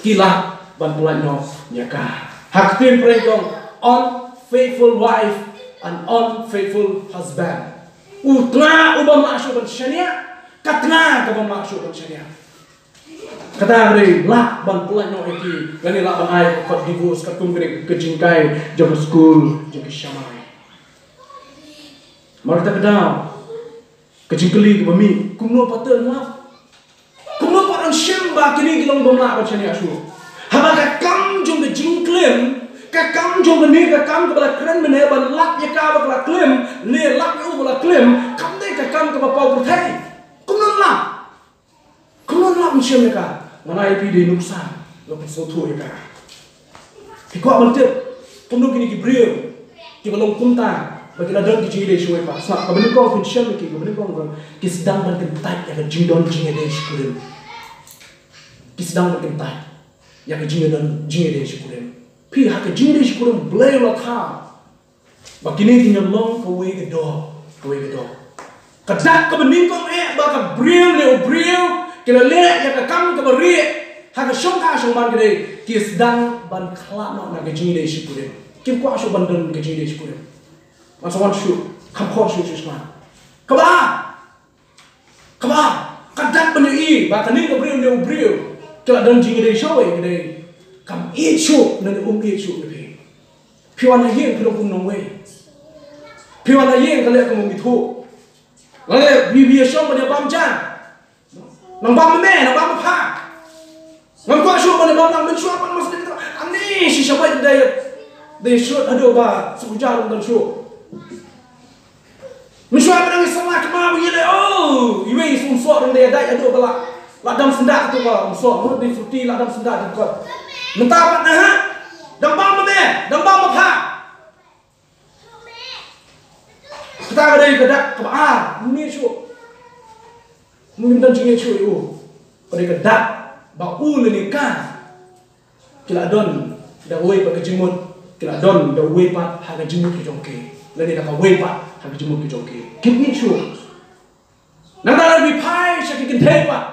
Ki lah ban pyllait noh ïa ka. Ha ka ktien Phareng ka ong, unfaithful wife and unfaithful husband. U tnga u bym lah shuh ban shaniah, ka tnga ka bym lah shuh ban shaniah. Kata ka dei lah ban pyllait noh ïa ki, lane lah ban ai kot divorce, katkum kane ka jinghikai jong ka skul jong ki Shammai. Mar kata ka daw, ka jingkylli kaba mih, kumno pat te lap? Kumno pat yn shim ba kine ki long bym lah ban shaniah shuh? Haba ka kam jong ka jingklim, ka kam jong kane ka kam kaba la kren mynne ban lap ïa ka ba ka la klim, ne lap ïa u ba la klim, kam dei ka kam kaba paw pyrthei. Kumno lap? Kumno lap yn shim ïa ka? Ngan ai ïa phi dei nuksa, ngan pynsngewthuh ïa ka. Phi kwah ban tip kumno kine ki briew kiba long kumta ba ki la don ki jingïadei shuwei pat? Sngap, kaba nyngkong phin shem ïa ki, kaba nyngkong ba ki sdang ban kyntait ïa ka jingdon jingïadei shi kurim. Ki sdang ban kyntait ïa ka jingdon jingïadei shi kurim. Phi, ha ka jingïadei shi kurim Blei u la thaw ba kine kin ïa long kawei ka doh, kawei ka doh. Ka dak kaba nyngkong eh ba ka briew ne u briew ki la leh ïa ka kam kaba rieh ha ka shongkha shongman, ka dei ki sdang ban khlad noh na ka jingïadei shi kurim. Kim kwah shuh ban don ka jingïadei shi kurim. Ngan sa wan shuh, kham khor shuh shuh shuh. Kaba Kaba, ka dak ban ïohi ba kane ka briew ne u briew ki la don jingïadei shawei, ka dei kam ïeit shuh ne um ïeit shuh ïa phi. Phi wan ha ïing phi long kum nongwei. Phi wan ha ïing ka leh kum u mithuk. Lane phi, phi ïashong ban ïa bam ja. Nang bam ma me, nang bam ma pha. Ngam kwah shuh ban ïa bam nang mynshuwa pat, mas dei to. Ani shisha ba dei, dei shuh haduh ba suk ja long dang shuh. Mynshuwa ba dang ïa sangla kma ba ïa leh, oh, iwei i sum soh dang dei ïa dai haduh ba la, la dam syndah tu ba um soh, mut dei suti la dam syndah tu ba. Mynta pat na ha, dang bam ma me, dang bam ma pha. Kata ka dei ka dak kaba ar, ym ïeit shuh. Ym don jingïeit shuh ïa u. Ka dei ka dak ba u lane ka ki la don da uwei pat ka jingmut, ki la don da uwei pat ha ka jingmut ka jong ki, lane da kawei pat ha ka jingmut ka jong ki. Kim ïeit shuh. Nangta lada phi phai sha ki kynthei pat,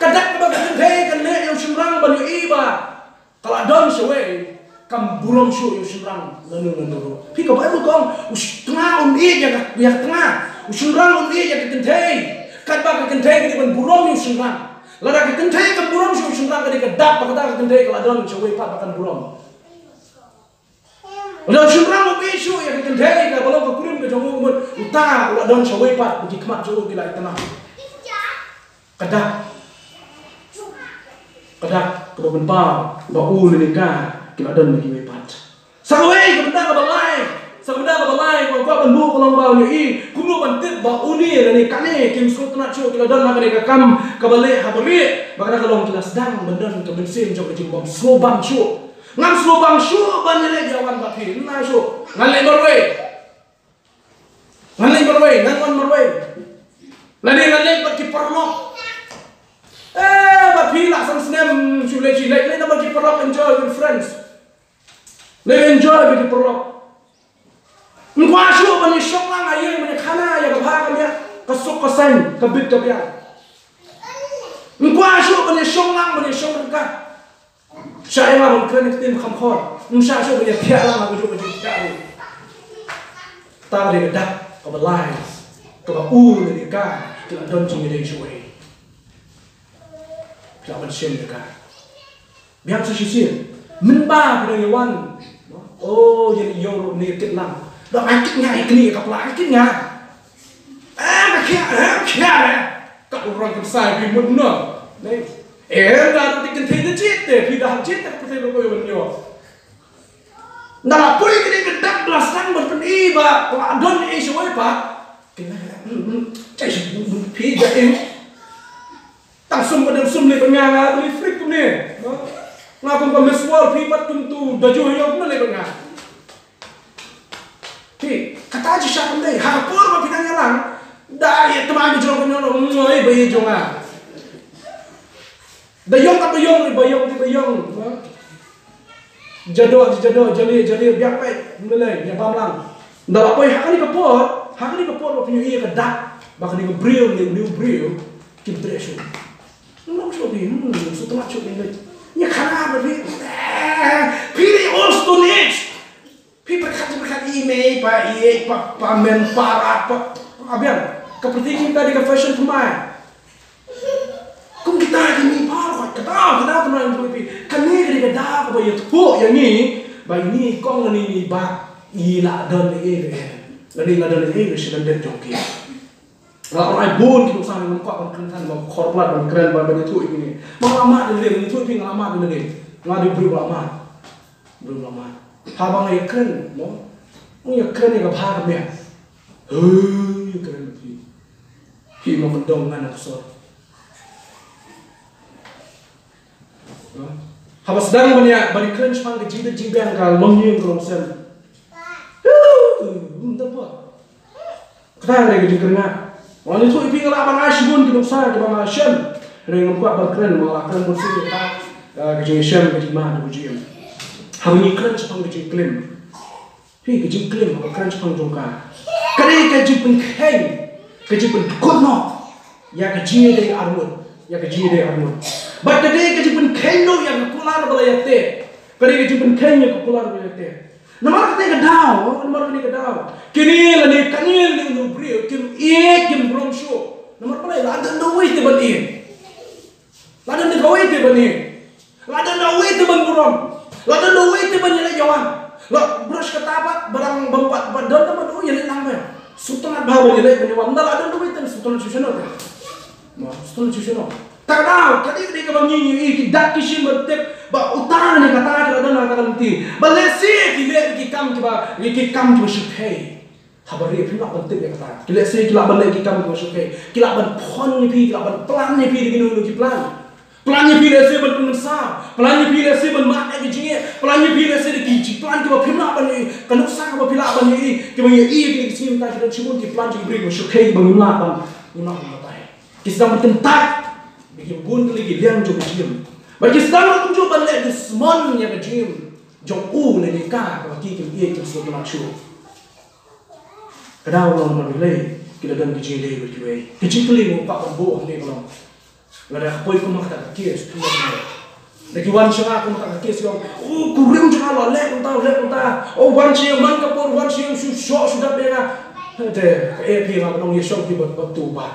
ka dak kaba ka kynthei kan leh ïa u shynrang ban ïohi ba ka la don shawei, kam burom shuh ïa u shynrang lano lano ruh. Phi, ka Baibl ka ong, u sh-, tnga un ïeit ïa ka, ïa ka tnga, u shynrang un ïeit ïa ka kynthei. Katba ka kynthei ka dei ban burom ïa u shynrang. Lada ka kynthei kam burom shuh ïa u shynrang, ka dei ka dak ba kata ka kynthei ka la don shawei pat ba kan burom. Lada u shynrang um ïeit shuh ïa ka kynthei kaba long ka kurim ka jong u, mut uta u la don shawei pat, ki khmat jong u ki la itynnad. Ka dak, ka dak kaba pynpaw ba u lane ka ki la don na kiwei pat. Sa kawei ka bynta kaba lai, sa ka bynta kaba lai, kaba kwah ban buh ka long ba u ïohi kumno ban tip ba une lane kane kim sngewtynnad shuh, ki la don ha kane ka kam kaba leh ha barieh, ba kata ka long ki la sdang ban don ka mynsiem jong ka jingbym sngewbang shuh. Ngam sngewbang shuh ban ïaleh ïa wan bad phi, ngan shuh, ngan leh marwei. Ngan leit marwei, ngan wan marwei. Lane ngan leit bad ki paralok. Eh, bad phi lah san snem shu leit, shu leit, leit na bad ki paralok, enjoy with friends. Leit enjoy bad ki paralok. Ym kwah shuh ban ïa shong lang ha ïing, ban ïa khana ïa ka bha ka miat, ka suk ka saiñ, ka bit ka biang. Ym kwah shuh ban ïa shong lang, ban ïa shong ryngkat. Shah ïa nga ban kren ïa ka ktien kham khor. Ym shah shuh ban ïa thiah lang ha kajuh kajuh thiah ruh. Kata ka dei ka dak kaba lai, kaba u ne ka, ki la don jingïadei shuh. Phi lah ban shem ïa ka. Biang sa shisien. Mynba phi dang ïa wan. Oh, ïa ïoh ruh ne kit lang. Dang ai kit nga ïa kane ka pla, ai kit nga. Eh, ka khia, eh, ka khia, eh. Ka urang kan sai phi mut no. Ne. Eh, da ti kan thei da jit te, phi da jit te, phi te lo ko yo nyo. Nda la poi kane ka dak blasang ban pyni ba la don ei shawei pat. Kine, hmm, hmm. Chai shi phi da ei. Tang sum ba dang sum le ba nga, nga le frik kumne. Nga kum ka Miss World, phi pat kum tu da ju yo kumne le ba nga. Phi, kata ji sha kumne. Ha ka por ba phi dang ïalang. Da ïa tma mi jong kumne, ngoi ba ïa jong nga. Da ïong ka ba ïong, ba ïong, ba ïong. Jadok, jadok, jali, jali, biang peit, mlei, ïa bam lang. Nda la poi ha kane ka por, ha kane ka por ba phi ïohi ïa ka dak, ba kane ka briew ne, ne u briew, kim treh shuh. Ngam shuh phi, hmm, shu tnat shuh phi leit. Ïa khana ba phi, eh, phi dei old stone age. Phi pyrkhat, pyrkhat i mei, pa i, pa, pa men, pa rat, pa, pa biang. Ka pyrthei kita dei ka fashion thymmai. Kum kita ki mih pha, kata, kata, kata, kata, kata, kane ka dei ka daw kaba ïathuh ïa ngi ba ine i kong lane ine i bah i la don ei ei ruh em, lane i la don ei ei ruh sha lyndet jong ki. Nga la ai bun ki nuksa, ngam kwah ban kren than, ban khor palat ban kren, ban, ban ïathuh ïa ngi. Nga la mad ïa lade, ïathuh ïa phi, nga la mad ïa lade. Nga dei u briew ba la mad. Briew ba la mad. Haba nga ïakren, mo, nga ïakren ïa ka bha ka miat. Hei, ïakren ïa phi. Phi ma pyndong ngan na ka sor. Haba sdang ban ïa, ban ïakren shaphang ka jingdit jingbiang ka longïing ka longsem. Ym da ba. Kata ka dei ka jingkyrngah. Nga ïathuh ïa phi, nga lah ban ai shibun ki nuksa kiba nga shem. Hynrei ngam kwah ban kren, nga la kren bun sien ïa kata, ah, ka jingshem, ka jingmad, ka jingim. Haba ngi kren shaphang ka jingklim. Phi, ka jingklim, ka kren shaphang jong ka. Ka dei ka jingpynkheiñ, ka jingpyndkut noh ïa ka jingïadei arngut, ïa ka jingïadei arngut. Bad ka dei ka jingpynkheiñ noh ïa ka kular ba la ïateh. Ka dei ka jingpynkheiñ ïa ka kular ba la ïateh. Namar kane ka daw, namar kane ka daw. Kine lane kane lane une u briew kim ïeit, kim burom shuh. Namar balei? La don da uwei te ban ïeit. La don da kawei te ban ïeit. La don da uwei te ban burom. La don da uwei te ban ïaleh ïawan. La brush kata pat, ba dang bym pat, ba don da ban u ïaleh lang ba. Sngewtynnat bha ban ïaleh ban ïawan. Nda la don da uwei te, sngewtynnat shuh shuh noh te. Mo, sngewtynnat shuh shuh noh. Te ka daw, ka dei, ka dei kaba ngi ngi ïohi, ki dak ki shim ban tip ba uta ne kata ka la don ha kata ka lynti. Ba lehse ki leh ki kam kiba, ki kam kiba shyrkhei. Haba rieh phim lah ban tip ïa kata. Ki lehse ki lah ban leh ki kam kiba shyrkhei. Ki lah ban phone ïa phi, ki lah ban plan ïa phi da kino kino ki plan. Plan ïa phi lehse ban pynmynsaw. Plan ïa phi lehse ban mad ïa ki jingeh. Plan ïa phi lehse da ki jingplan kiba phim lah ban ïohi. Ka nuksa kaba phi lah ban ïohi. Kiba ïohi ïa kine ki sngi mynta ki don shibun ki plan jong ki briew kiba shyrkhei kiba ngim lah ban, ngim lah ban batai. Ki sdang ban kyntait. Ba ki bun tylli ki liang jong ka jingim. Bad ki sdang ruh kumjuh ban leh dusmon ïa ka jingim jong u ne ka kaba ki kim ïeit, kim sngewtynnat shuh. Ka daw long namar balei? Ki la don ka jingïadei bad kiwei. Ka jingkylli nga kwah ban buh hangne ka long, lada ka poi kum ha kata ka case, phi ong, da ki wan sha nga kum ha kata ka case, ki ong, oh, kurim jong nga la leh kumta, leh kumta. Oh, wan sha ïing man ka por, wan sha ïing shu shoh shu dap ïa nga. Te ka eh phi, nga ban ong ïa shong phi bad, bad tu bah.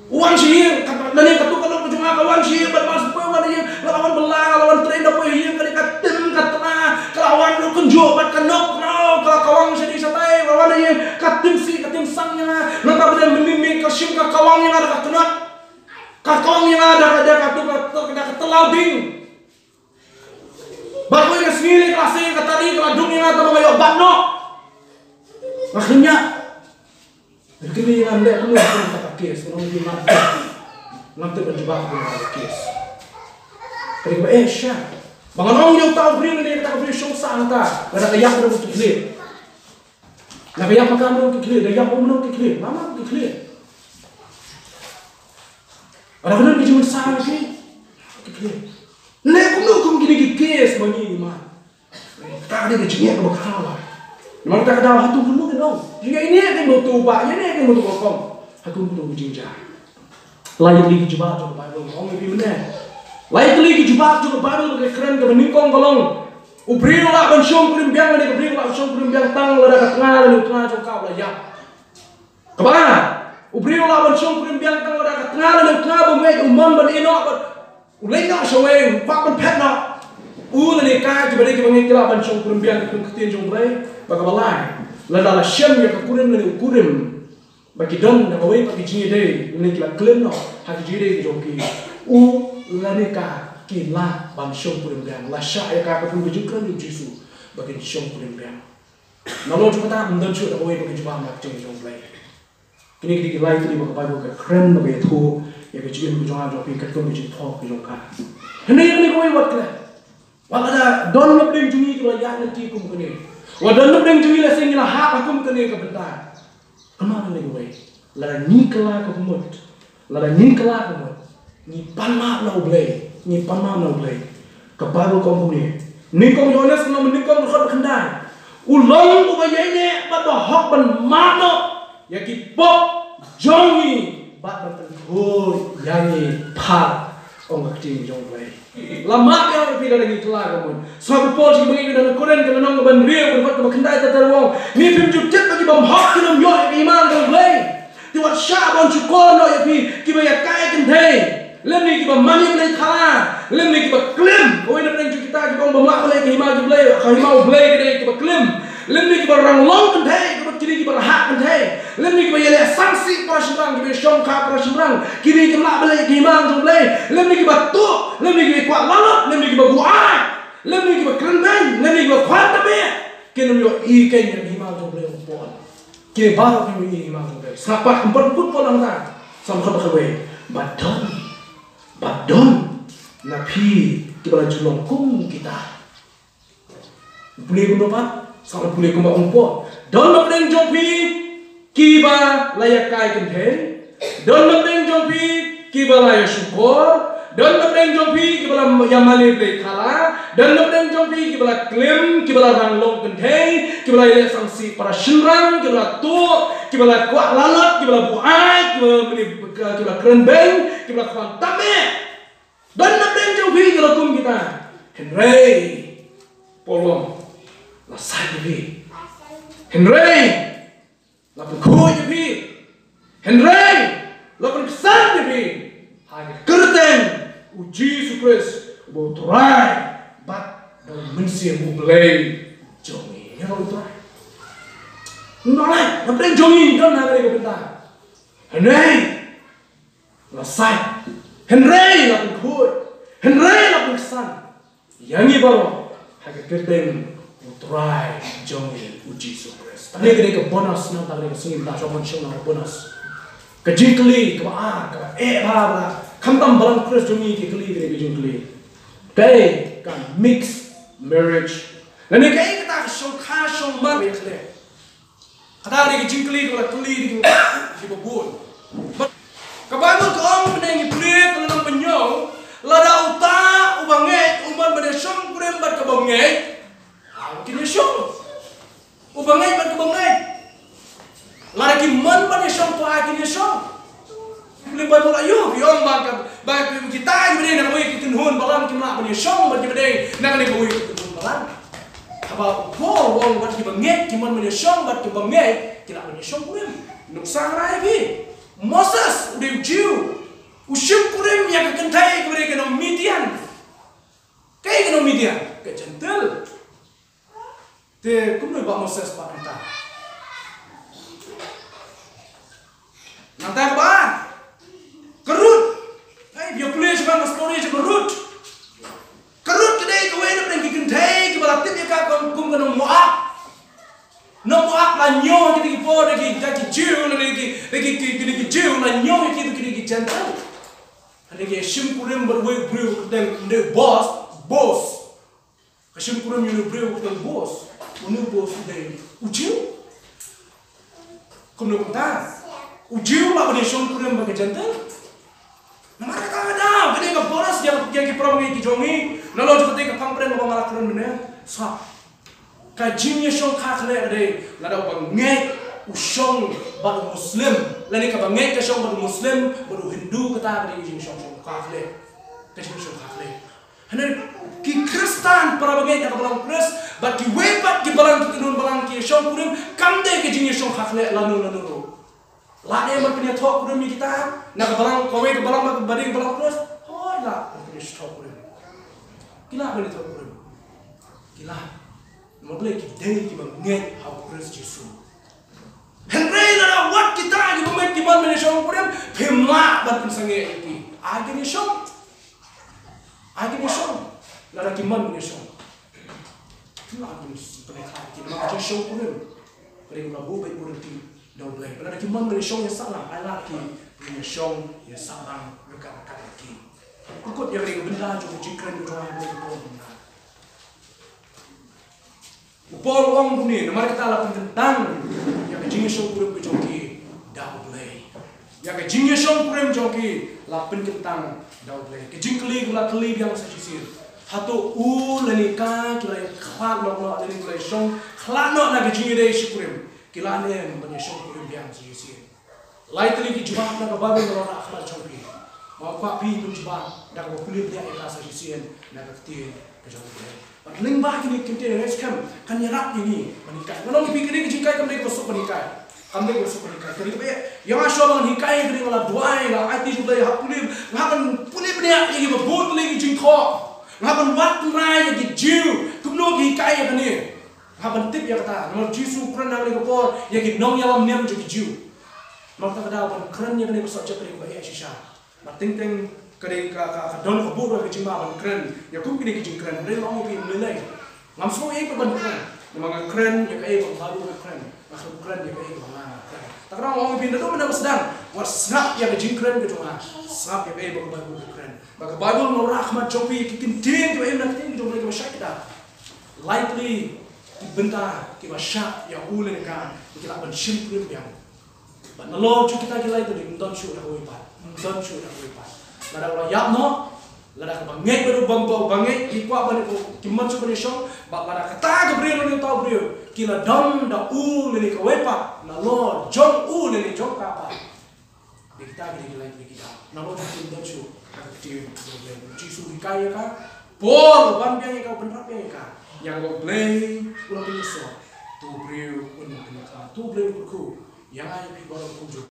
Wan sha ïing, kata, lane katu ka lok ka jong nga ka wan sha ïing, bad mas poi wan ïing, la wan bylla, la wan trei, da poi ïing, ka dei ka tim ka tnga, ka la wan ruh kynjoh bad ka nok, ka la kawang shane shatai, la wan ïing, ka tim sih, ka tim sang ïa nga, nangta ba dei mynmiet ka shim ka kawang ïa nga da ka kynnoh. Ka kawang ïa nga da ka, da ka, da ka, da ka tlaw ding. Bad kawei ka sngi lei ka la sei ka tari, ka la dung ïa nga, tangba nga ïoh bat noh. Nga khynñiah. Nga kylli ïa nga, leh kumno kum kata ka case, kumno kum kata ka case. Ngam tip ban jubab kum kata ka case. Ka dei kaba eh shisha. Ba ngan ong ïa uta u briew ne kata ka briew shong sah nangta, lada ka ïap kumno ki khlieh. Lada ka ïap ma ka kumno ki khlieh, da ïap kumno ki khlieh, ma ma ki khlieh. Lada ka don ki jingmynsaw ki khlieh. Leh kumno kum kine ki case ba ngi mad. Ka dei ka jingeh kaba khraw. Namar kata ka daw hato kumno ka long? Ïa ine ka mut u bah, ïa ine ka mut u kong. Hato kumno ka jingjia? Lai tylli ki jubab jong ka Baibl ka ong ïa phi mynne. Lai tylli ki jubab jong ka Baibl ba ka kren kaba nyngkong ka long, u briew u lah ban shong kurim biang lane ka briew u lah ban shong kurim biang tang lada ka tnga lane u tnga jong ka u la ïap. Kaba ar, u briew u lah ban shong kurim biang tang lada ka tnga lane u tnga ba u ngeit, u mon ban ïeh noh bad u leit noh shawei, u kwah ban phet noh. U lane ka, kiba dei kiba ngeit ki lah ban shong kurim biang, ka ktien jong U Blei. Bad kaba lai, lada la shem ïa ka kurim lane u kurim ba ki don da kawei pat ki jingïadei lane ki la klim noh ha ki jingïadei ki jong ki, u lane ka ki lah ban shong kurim biang. La shah ïa ka, ka pun ka jingkren U Jisu ba kin shong kurim biang. Nalor jong kata, ym don shuh da kawei pat ka jubab na ka ktien jong U Blei. Kine ki dei ki lai tylli ba ka Baibl ka kren ba ka ïathuh ïa ka jingim ka jong nga jong phi katkum ka jingthoh ka jong ka. Hynrei ïa kane kawei wat klet. Wat lada don na pdeng jong ngi kiba ïaid lynti kum kane, wat don na pdeng jong ngi lehse ngi la hap ha kum kane ka bynta. Kynmaw ïa kane kawei. Lada ngi kylla ka mut, lada ngi kylla ka mut, ngi pan map na U Blei, ngi pan map na U Blei. Ka Baibl ka ong kumne. Nyngkong Ïoannis ka lynnong nyngkong, dkhot khyndai. U long uba ïaineh bad bahok ban map noh ïa ki pop jong ngi bad ban pynkhuid ïa ngi pat, ong ka ktien jong U Blei. La map ïa phi lada ngi kylla ka mut. Sngap u Paul sha kiba ngeit na Korinth ka lynnong kaba hynriew, ka dkhot kaba khyndai ter ter, u ong, ngi phim ju tip ba ki bymhok kin ym ïoh ïa ka hima jong U Blei. Te wat shah ban shukor noh ïa phi kiba ïakai kynthei, lymne kiba mane blei thala, lymne kiba klim. Kawei na pdeng jong kita kiba ong bym lah ban leh ka hima jong U Blei, ka hima U Blei ka dei kiba klim. Lymne kiba rang long kynthei, kiba, kine kiba rhah kynthei. Lymne kiba ïaleh sangsi para shynrang, kiba ïashongkha para shynrang, kine kim lah ban leh ka hima jong U Blei. Lymne kiba tuh, lymne kiba kwah lalot, lymne kiba buaid, lymne kiba kren beiñ, lymne kiba khwan tabeh, kin ym ïohi kein ïa ka hima jong U Blei, ong u Paul. Kine baroh kim ïohi ïa ka hima jong U Blei. Sngap pat, ym pat kut Paul nangta. Sngap pat, kawei, ba don, ba don na phi kiba la ju long kum kita. Pule kumno pat? Sa pule kumba ong u Paul. Don na pdeng jong phi kiba la ïakai kynthei. Don na pdeng jong phi kiba la ïashukor. Don na pdeng jong phi kiba la ïamane blei thala. Don na pdeng jong phi kiba la klim, kiba la rang long kynthei, kiba la ïaleh sangsi para shynrang, kiba la tuh, kiba la kwah lalot, kiba la buaid, kiba la mane, kiba la kren beiñ, kiba la khwan tabeh. Don na pdeng jong phi ki la kum kita. Hynrei Paul u ong, la sait ïa phi. Hynrei la pynkhuid ïa phi. Hynrei la pynksan ïa phi ha ka kyrteng U Jisu Khrist uba U Trai bad da U Mynsiem U Blei jong ngi. Ïa U Trai. Ym don lait na pdeng jong ngi, don ha kane ka bynta. Hynrei la sait. Hynrei la pynkhuid. Hynrei la pynksan ïa ngi baroh ha ka kyrteng U Trai jong ngi U Jisu Khrist. Tang kane ka dei ka bonus, nangta kane ka sngi mynta shu ban shong na ka bonus. Ka jingkylli kaba ar, kaba eh bha bha. Khamtam balang Khrist jong ngi ki kylli kane ka jingkylli. Kaei ka mixed marriage? Lane kaei kata ka shongkha shongman ba ïa khleh? Kata dei ka jingkylli kaba la kylli da kiba bun. Ka Baibl ka ong mynne, ngi pule ka lynnong ba hynñiew, lada uta uba ngeit u mon ban ïashong kurim bad kaba ngeit, kin ïashong. Uba ngeit bad kaba ngeit, lada ki mon ban ïashong, to ai kin ïashong. Pule Baibl aïu ba ong ba ka, ba kita kiba dei na kawei ka kynhun balang kim lah ban ïashong bad kiba dei na kane kawei ka kynhun balang? Haba u Paul u ong ba kiba ngeit ki mon ban ïashong bad kiba ngeit ki lah ban ïashong kurim. Nuksa rai phi, Moses u dei u Jiw, u shim kurim ïa ka kynthei kaba dei ka nong Midian. Kaei ka nong Midian? Ka Jentil. Te kumno ba Moses ba kata? Nangta kaba ar, ka Ruth. Ai, ïa pule shaphang ka story jong ka Ruth. Ka Ruth ka dei kawei na pdeng ki kynthei kiba la tip ïa ka kum, kum ka nong Moab. Nong Moab la ñiew ha kine ki por da ki, da ki Jiw, da ki, da ki, ki, ki, ki Jiw, la ñiew ha ki, da ki, da ki Jentil. Hynrei ki shim kurim bad uwei u briew u kyrteng, u dei Boaz, Boaz. Ka shim kurim ïa une u briew u kyrteng Boaz. Une u Boaz u dei u Jiw. Kumno kumta? U Jiw u lah ban ïashong kurim bad ka Jentil. Namar kata ka daw, ka dei ka bonus ïa, ïa ki para bangeit ki jong ngi. Nalor jong kata ka thangpdeng kaba nga la kren mynne. Sa Ka jingïashong kha khleh ka dei lada uba ngeit u shong bad u Muslim, lane kaba ngeit ka shong bad u Muslim bad u Hindu, kata ka dei ka jingïashong kha khleh. Ka jingïashong kha khleh. Hynrei ki Khristan, para bangeit na ka balang Khrist, bad kiwei pat ki balang, ki kynhun balang, ki shong kurim, kam dei ka jingïashong kha khleh lano lano ruh. Lah ne ban pynïathoh kurim ïa kita na ka balang, kawei ka balang, ba dei ka balang Khrist? Hooid, lah ban pynïathoh kurim. Ki lah ban ïathoh kurim. Ki lah. Namar balei? Ki dei kiba ngeit ha u Khrist Jisu. Hynrei lada wat kita kiba ngeit ki mon ban ïashong kurim, phim lah ban pynsangeh ïa ki. Ai kin ïashong. Ai kin ïashong. Lada ki mon ban ïashong, phim lah ban pynlehkai ïa ki namar ka jingïashong kurim. Ka dei kaba buh beit buh ryntih da U Blei. Lada ki mon ban ïashong ïa sahlang, ai lad ki ban ïashong ïa sahlang ryngkat ryngkat ïa ki. Pyrkhat ïa ka dei ka bynta jong ka jingkren jong U Blei, ka dei ka bynta. U Paul u ong kumne, namar kata la pynkyntang ïa ka jingïashong kurim ka jong ki da U Blei. Ïa ka jingïashong kurim jong ki la pynkyntang da U Blei. Ka jingkylli ka la kylli biang sa shisien. Hato u lane ka ki la ïakhlad noh noh lane ki la ïashong khlad noh na ka jingïadei shi kurim? Ki lah ne em ban ïashong kurim biang sa shisien? Lai tylli ki jubab na ka Baibl nga wanrah ha khmat jong phi. Nga kwah phi pynjubab da kaba pule bniah ïa ka sa shisien na ka ktien ka jong U Blei. Bad lyngba kine ki kyntien, nga ngeit skhem kan ïarap ïa ngi ban hikai. Nga ong ïa phi, kane ka jinghikai kam dei kaba suk ban hikai. Kam dei kaba suk ban hikai. Ka dei kaba ïa nga shuwa ban hikai, ka dei nga la duwai, la aiti sha U Blei, hap pule, nga hap ban pule bniah ïa kiba bun tylli ki jingthoh. Nga hap ban wad tynrai ïa ki Jiw kumno ki hikai ïa kane. Nga hap ban tip ïa kata. Namar U Jisu u kren ha kane ka por ïa ki nongïalam niam jong ki Jiw. Namar kata ka daw ban kren ïa kane ka subject ka dei kaba eh shisha. Bad teng teng ka dei ka, ka, ka don ka buh ka jingma ban kren ïa kum kine ki jingkren. Hynrei nga ong ïa phi, ym lei lei. Ngam sngew ei ei ban kren. Namar nga kren ïa kaei ba ka Baibl ka kren. Nga khlem kren ïa kaei ba nga nga kren. Te ka daw nga ong ïa phi, naduh mynta ba sdang, wat sngap ïa ka jingkren ka jong nga. Sngap ïa kaei ba ka Baibl ka kren. Ba ka Baibl nga wanrah ha khmat jong phi ïa ki kyntien kiba im na ka ktien ka jong U Blei kiba shait kdar. Lai tylli ki bynta kiba shah ïa u lane ka, ba ki lah ban shim kurim biang. Bad nalor jong kita ki lai tylli, ym don shuh da kawei pat. Ym don shuh da kawei pat. Lada u la ïap noh, lada kaba ngeit bad u bym, ba u bangeit ki kwah ban, ki mon shuh ban ïashong, bad lada kata ka briew lane uta u briew ki la don da u lane kawei pat, nalor jong u lane jong ka pat. Dei kita ki dei ki lai tylli kita. Nalor jong ki, ym don shuh da ka ktien jong U Blei. U Jisu u hikai ïa ka. Paul u ban biang ïa ka, u bynrap biang ïa ka. Ïa kaba U Blei u la pynïasoh, to u briew un ym pynïakhlad. To u Blei un kyrkhu ïa nga ïa phi baroh kumjuh.